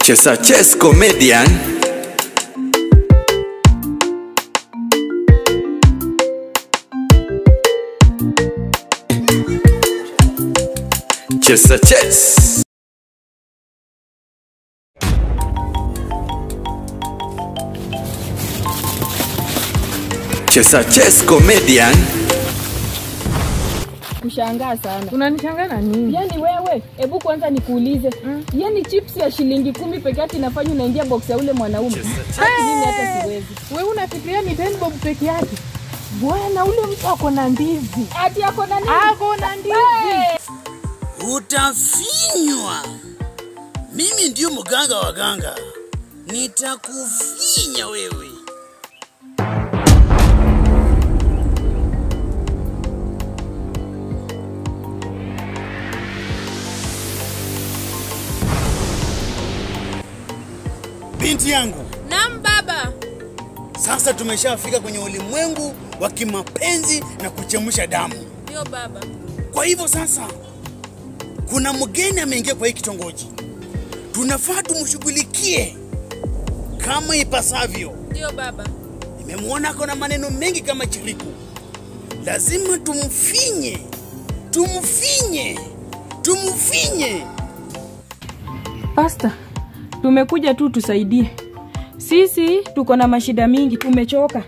Chesa Chess Comedian. Chesa Chess. Chesa Chess Comedian. Kushangaa sana. Unanishangaa na nini? Yaani wewe, hebu kwanza nikuulize. Yaani chips ya shilingi 10 peke yake inafanya unaingia box ya ule mwanaume. Mimi hata siwezi. Wewe unafikiria ni 10 bob peke yake? Bwana, ule mtu ako na ndizi. Ati ako na nini? Ako na ndizi. Utafinywa. Mimi ndio mganga wa ganga. Nitakufinya wewe. Binti yangu. Naam baba. Sasa tumeshafika kwenye ulimwengu wa kimapenzi na kuchemsha damu. Ndio baba. Kwa hivyo sasa kuna mgeni ameingia kwa hii kitongoji. Tunafaa tumshughulikie kama ipasavyo. Ndio baba. Nimemuona kuna maneno mengi kama chiriku. Lazima tumfinye. Tumfinye. Tumfinye. Pastor, tumekuja tu tusaidie. Sisi tuko na mashida mingi, tumechoka.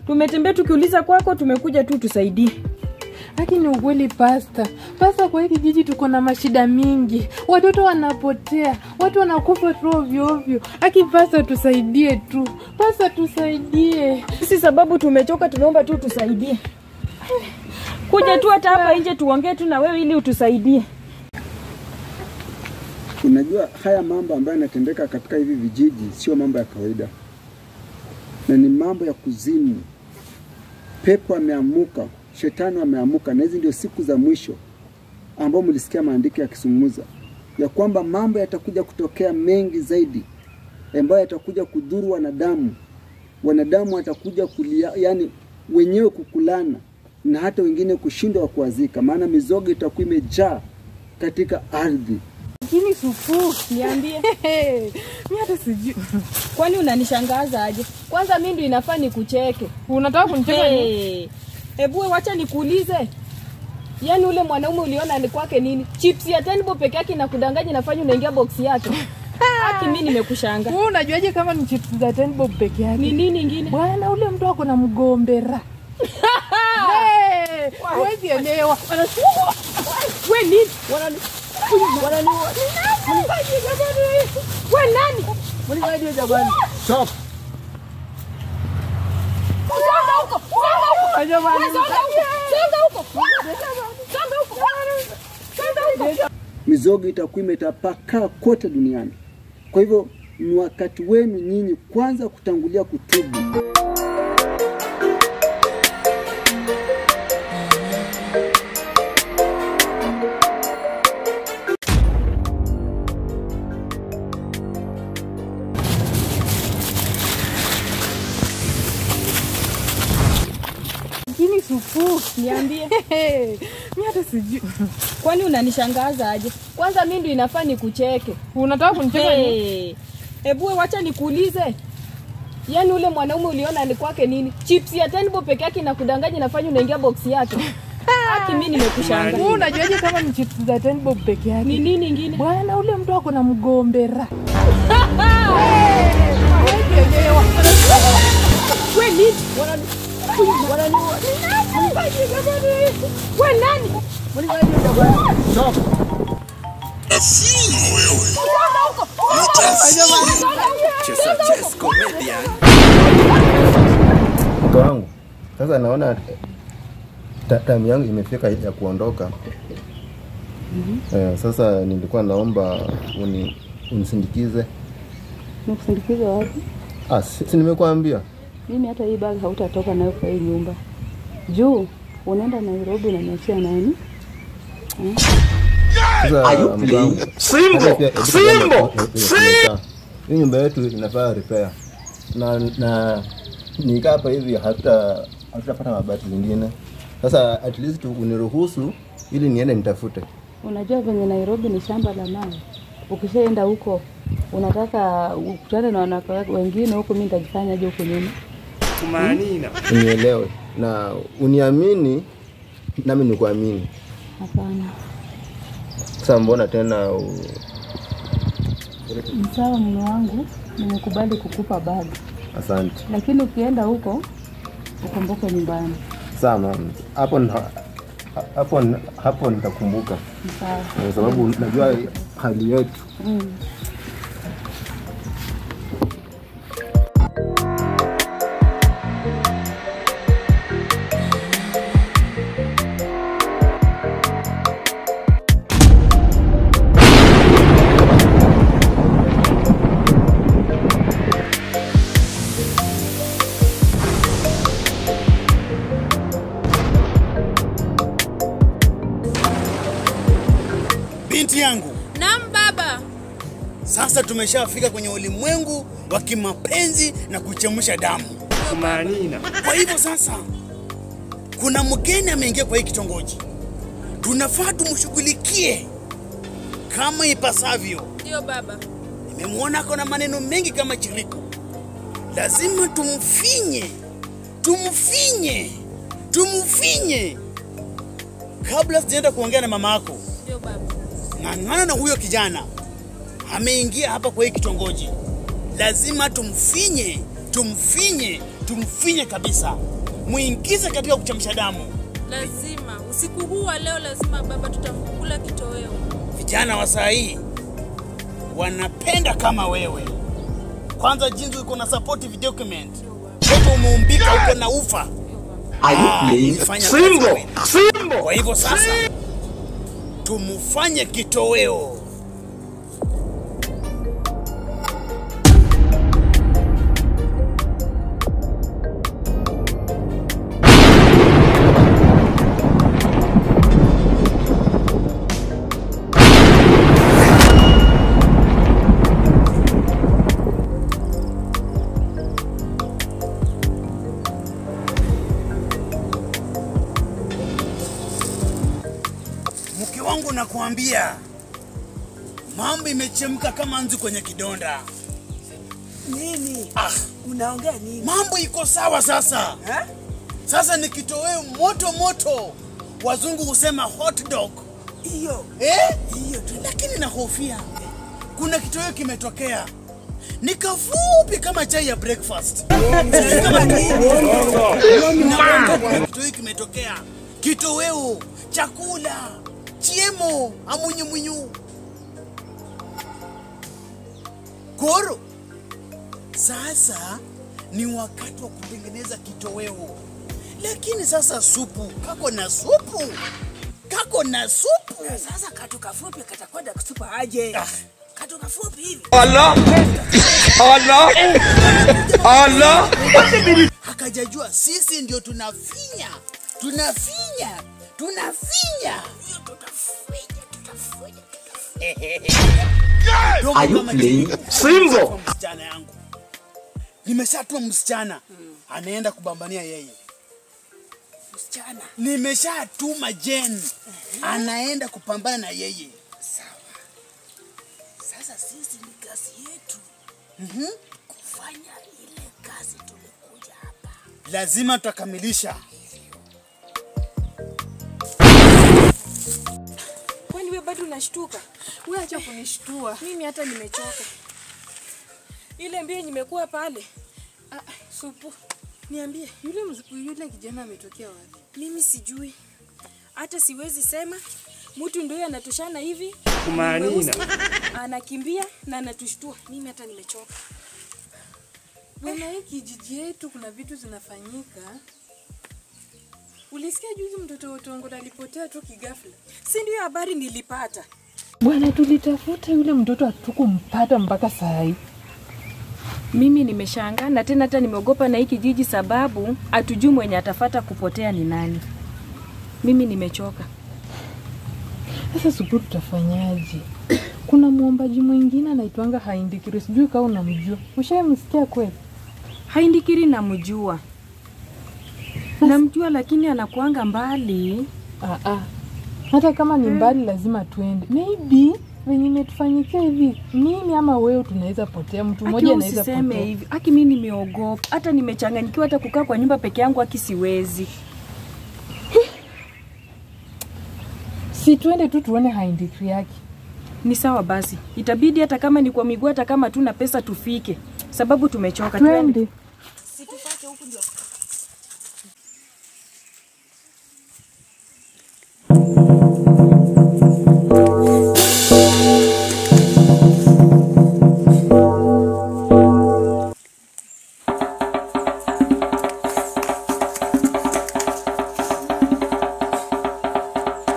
Tumetembea tukiuliza kwako, tumekuja tu tusaidie. Lakini ukweli pasta, pasta kwa hili jiji tuko na mashida mingi. Watoto wanapotea, watu wanakufa tu ovyo ovyo. Aki pasta tusaidie tu. Pasta tusaidie. Sisi sababu tumechoka, tunaomba tu tusaidie. Kuja tu hata hapa nje tuongee tu na wewe ili utusaidie. Unajua haya mambo ambayo yanatendeka katika hivi vijiji sio mambo ya kawaida. Na ni mambo ya kuzimu. Pepo ameamuka, shetani ameamuka, na hizi ndio siku za mwisho ambao mlisikia maandiko yakizungumza ya kwamba mambo yatakuja kutokea mengi zaidi ambayo yatakuja kudhuru wanadamu. Wanadamu watakuja kulia, yani wenyewe kukulana na hata wengine kushindwa kuazika, maana mizoga itakuwa imejaa katika ardhi. Lakini sufu, niambie. Mimi hata sijui. Kwani unanishangaza aje? Kwanza mimi ndio inafaa nikucheke. Unataka kunicheka nini? Hebu wacha nikuulize. Yaani ule mwanaume uliona ni kwake nini? Chips ya 10 bob peke yake inakudanganya inafanya unaingia box yake. Haki mimi nimekushangaa. Wewe unajuaje kama ni chips za 10 bob peke yake? Ni nini nyingine? Bwana, ule mtu ako na mgombera. Hey, wewe elewa. Wewe nini? Wewe nani? Stop. Songa huko. Songa huko. Songa huko. Songa huko. Mizoga itakuwa imetapakaa kote duniani. Kwa hivyo ni wakati wenu nyinyi kwanza kutangulia kutubu. Lakini sufu, niambie. Mimi hata sijui. Kwani unanishangaza aje? Kwanza mimi ndio inafaa nikucheke. Unataka kunicheka nini? Hebu wacha nikuulize. Yaani ule mwanaume uliona ni kwake nini? Chips ya 10 bob peke yake inakudanganya inafanya unaingia box yake. Haki mimi nimekushangaa. Wewe unajuaje kama ni chips za 10 bob peke yake? Ni nini nyingine? Bwana, ule mtu ako na mgombera. Wewe nini? Wewe nani? Stop. Chesa Chess Comedian. Mke wangu, sasa naona time yangu imefika ya kuondoka. Sasa nilikuwa naomba unisindikize. Nikusindikize wapi? Si nimekuambia. Mimi hata hii bag hautatoka nayo kwa hii nyumba. Juu unaenda Nairobi na niachia nani? Are you playing? Simbo! Simbo! Simbo! Hii nyumba yetu inafaa repair. Na nikaa hapa hivi hatutapata mabati zingine. Sasa at least uniruhusu ili niende nitafute. Unajua venye Nairobi ni shamba la mawe. Ukishaenda huko Unataka ukutane na wanawake wengine huko, mimi nitajifanyaje huko nyuma? Kumanina. Unielewe na uniamini nami nikuamini. Hapana. Sasa mbona tena Sawa mume wangu, nimekubali kukupa bag. Asante. Lakini ukienda huko ukumbuke nyumbani. Sawa mama. Hapo nitakumbuka. Sawa. Kwa sababu najua hali yetu. Binti yangu. Naam baba. Sasa tumeshafika kwenye ulimwengu wa kimapenzi na kuchemsha damu. Kumanina. Kwa hivyo sasa kuna mgeni ameingia kwa hii kitongoji. Tunafaa tumshughulikie kama ipasavyo. Ndio baba. Nimemwona ako na maneno mengi kama chiriku. Lazima tumfinye. Tumfinye. Tumfinye. Kabla sijaenda kuongea na mama yako. Ndio baba. Ng'ang'ana na huyo kijana ameingia hapa kwa hii kitongoji. Lazima tumfinye, tumfinye, tumfinye kabisa. Muingize katika kuchemsha damu. Lazima usiku huu wa leo lazima baba tutamkula kitoweo. Vijana wa saa hii wanapenda kama wewe. Kwanza jinsi uko na supportive document. Wewe umeumbika uko na ufa. Are you playing? Simbo, Simbo. Kwa hivyo sasa tumufanye kitoweo. Mke wangu nakuambia, mambo imechemka kama nzi kwenye kidonda. Nini? Ah, unaongea nini? Mambo iko sawa sasa. Eh? Sasa ni kitoweo moto moto. Wazungu husema hot dog. Hiyo. Eh? Hiyo tu. Lakini nahofia kuna kitoweo kimetokea. Ni kafupi kama chai ya breakfast. Kama kitoweo kimetokea. Kitoweo, chakula, chiemo, amunyu munyu. Koro. Sasa ni wakati wa kutengeneza kitoweo. Lakini sasa supu, kako na supu. Kako na supu. Sasa katu kafupi katakwenda kusupa aje. Katu kafupi hivi. Allah. Allah. Allah. Hakajajua sisi ndio tunafinya. Tunafinya. Tunafinya. Tutafinya, tutafinya. Are you playing? Simbo. Msichana yangu. Nimeshatuma msichana. Anaenda kubambania yeye. Msichana. Nimeshatuma Jen. Anaenda kupambana na yeye. Sawa. Sasa sisi ni kazi yetu. Kufanya ile kazi tulikuja hapa. Lazima tutakamilisha. Kwani wewe bado unashtuka? Wewe acha kunishtua. Mimi hata nimechoka. Ile mbio nimekuwa pale. Supu. Niambie, yule kijana ametokea wapi? Mimi sijui. Hata siwezi sema. Mtu ndio anatoshana hivi. Kumanina. Anakimbia na anatushtua. Mimi hata nimechoka. Bwana, hii kijiji yetu kuna vitu zinafanyika. Ulisikia juzi mtoto wa Tongola alipotea tu kighafla? Si ndio habari nilipata. Bwana, tulitafuta yule mtoto hatukumpata mpaka saa hii. Mimi nimeshangaa na tena hata nimeogopa na hii kijiji sababu hatujui mwenye atafata kupotea ni nani. Mimi nimechoka. Sasa Supu, tutafanyaje? Kuna muombaji mwingine anaitwanga Haindikiri, sijui kama unamjua. Ushaimsikia kweli? Haindikiri namjua. Namjua lakini anakuanga mbali. Hata kama ni mbali lazima tuende. Maybe Venye imetufanyikia hivi, mimi ama wewe tunaweza potea, mtu mmoja anaweza potea. Usiseme hivi. Aki mimi nimeogopa, hata nimechanganyikiwa, hata kukaa kwa nyumba peke yangu aki siwezi. Si tuende tu tuone haindikri yake. Ni sawa basi. Itabidi hata kama ni kwa miguu, hata kama tuna pesa tufike. Sababu tumechoka. Twende. Situpate huku ndio.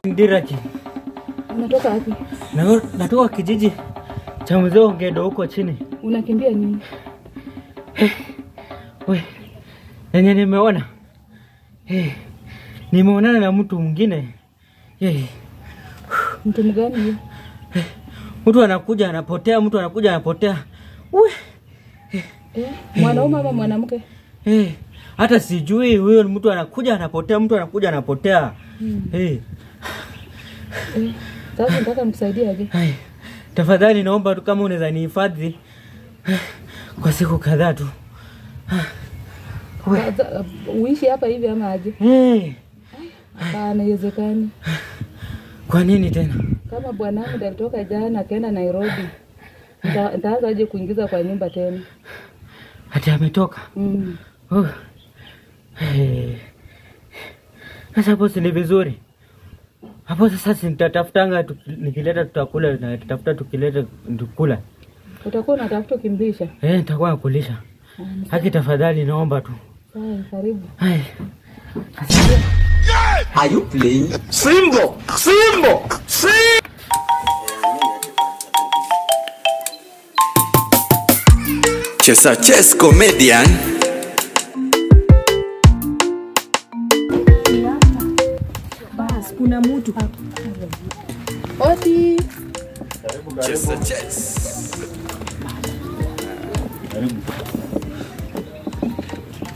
Ndiraki. Unatoka wapi? Natoka kijiji cha mzee Ongedo huko chini. Unakimbia nini? We, yenye nimeona. Nimeonana na mtu mwingine. Mtu mgani huyo? Mtu anakuja anapotea, mtu anakuja anapotea. We. Mwanaume ama mwanamke? Hata sijui huyo mtu anakuja anapotea, mtu anakuja anapotea. Sasa nataka nikusaidie aje? Tafadhali naomba tu kama unaweza nihifadhi kwa siku kadhaa tu. Uishi hapa hivi ama aje? Hapana, haiwezekani. Kwa nini tena? Kama bwanangu ndiye alitoka jana akaenda Nairobi. Nitaanza aje kuingiza kwa nyumba tena? Hata ametoka? Sasa hapo si ni vizuri. Hapo sasa nitatafutanga, nikileta tutakula, na tutafuta tukileta tukula. Utakuwa unatafuta ukimlisha? Nitakuwa nakulisha. Haki tafadhali naomba tu. Sawa, karibu. Are you playing? Simbo! Simbo! Simbo! Chesa Chess Comedian. Bas, kuna mtu. Odi. Chesa Chess. Karibu.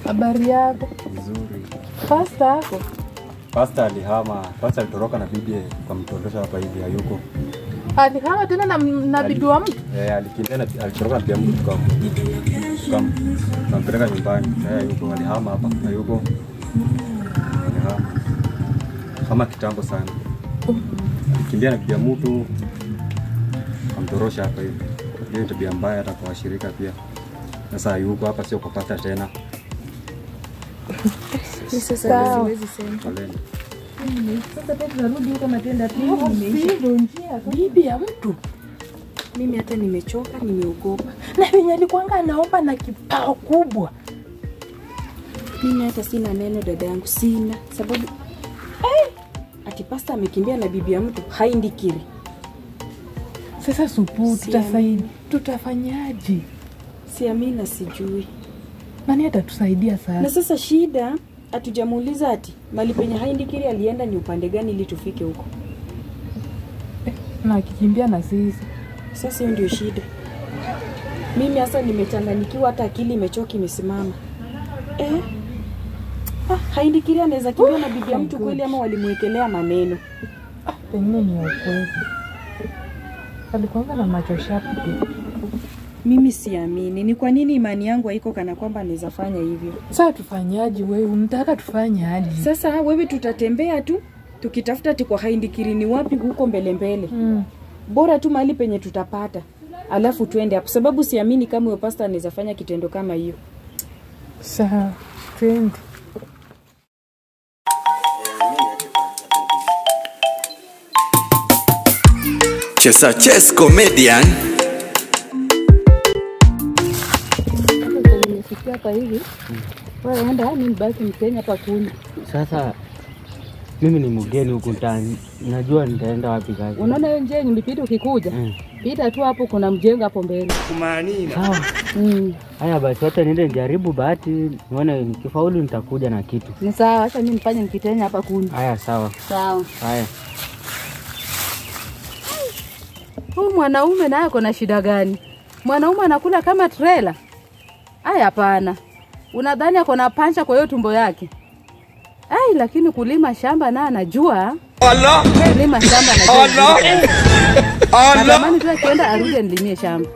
Habari yako? Nzuri. Pasta yako? Pasta alihama, pasta alitoroka na bibi kwa mtondosha hapa hivi hayuko. Alihama tena na bibi wa mtu? Alikimbia na alitoroka na bibi wa mtu tukampeleka nyumbani. Hayuko, alihama hapa, hayuko. Alihama. Kama kitambo sana. Alikimbia na bibi wa mtu akamtorosha hapa hivi. Hiyo tabia mbaya hata kwa washirika pia. Sasa hayuko hapa, sio kwa pasta tena. Sasa siwezi sema. Sasa pia tunarudi huko matenda pia nimeisha. Njia bibi ya mtu. Mimi hata nimechoka, nimeogopa. Na mwenye alikuwa anaomba na kipao kubwa. Mimi hata sina neno dada yangu, sina sababu. Ati pasta amekimbia na bibi ya mtu haindikiri. Sasa supu tutasaidia, tutafanyaje? Siamini, sijui. Nani atatusaidia sasa? Na sasa shida hatujamuuliza ati mali penye haindikiri alienda ni upande gani ili tufike huko. Na akikimbia na sisi. Sasa hiyo ndio shida. Mimi hasa nimechanganyikiwa, hata akili imechoka imesimama. Haindikiri anaweza kimbia na bibi ya mtu kweli ama walimwekelea maneno? Pengine ni ukweli. Alikuwa na macho sharp. Mimi siamini. Ni kwa nini imani yangu haiko kana kwamba anaweza fanya hivyo? Sasa tufanyaje wewe? Unataka tufanye aje? Sasa wewe tutatembea tu tukitafuta ati kwa haindikiri ni wapi huko mbele mbele. Bora tu mahali penye tutapata. Alafu tuende hapo, sababu siamini kama huyo pastor anaweza fanya kitendo kama hiyo. Sawa, twende. Chesa Chess Comedian. Hapa hivi. Wewe enda, mimi nibaki Mkenya hapa kuni. Sasa mimi ni mgeni huku ndani. Najua nitaenda wapi kazi. Unaona hiyo njia nilipita ukikuja? Pita tu hapo kuna mjengo hapo mbele. Kumanina. Sawa. Haya basi acha niende nijaribu bahati nione nikifaulu nitakuja na kitu. Ni sawa, acha mimi nifanye nikitenya hapa kuni. Haya sawa. Sawa. Haya. Huyu mwanaume naye kuna shida gani? Mwanaume anakula kama trailer. Aya hapana. Unadhani ako na pancha kwa hiyo tumbo yake? Ai, lakini kulima shamba na anajua. Allah. Kulima shamba anajua. Allah. Natamani tu akienda arudi anilimie shamba.